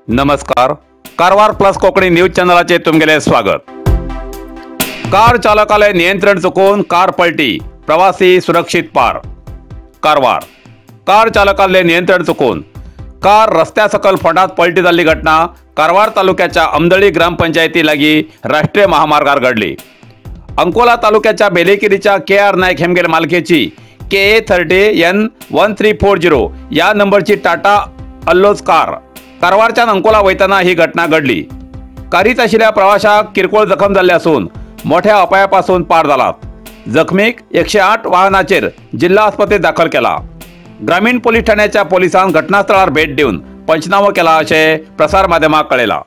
नमस्कार, Karwar plus Konkani news चॅनलाचेर तुमगेलें स्वागत। Car चालकाले नियंत्रण चुकून कार पलटी, प्रवासी सुरक्षित पार। कारवार कार चालकाले नियंत्रण चुकून कार रस्त्या सकल फोंडात पलटी जाल्ली घटना कारवार तालुक्याच्या अमदळी ग्रामपंचायती लागी राष्ट्रीय महामार्गार घडली। अंकोला तालुक्याच्या बेलेकिरीच्या के आर नायक हेमगेल मालकेची KA 30 N 1340 या नंबरची टाटा अल्लोज कार कारवारच्यान अंकोला वयतना ही घटना घडली। कारीत आशिल्ल्या प्रवाशाक किरकोळ जखम जाल्ले आसून मोठ्या अपायापासून पार जालात। जखमीक 108 वाहनाचेर जिल्हा आस्पत्रेत दाखल केला। ग्रामीण पोलीस ठाण्याच्या पोलिसांन घटनास्थळार भेट दिवन पंचनामो केला अशें प्रसार माध्यमाक कळयलां।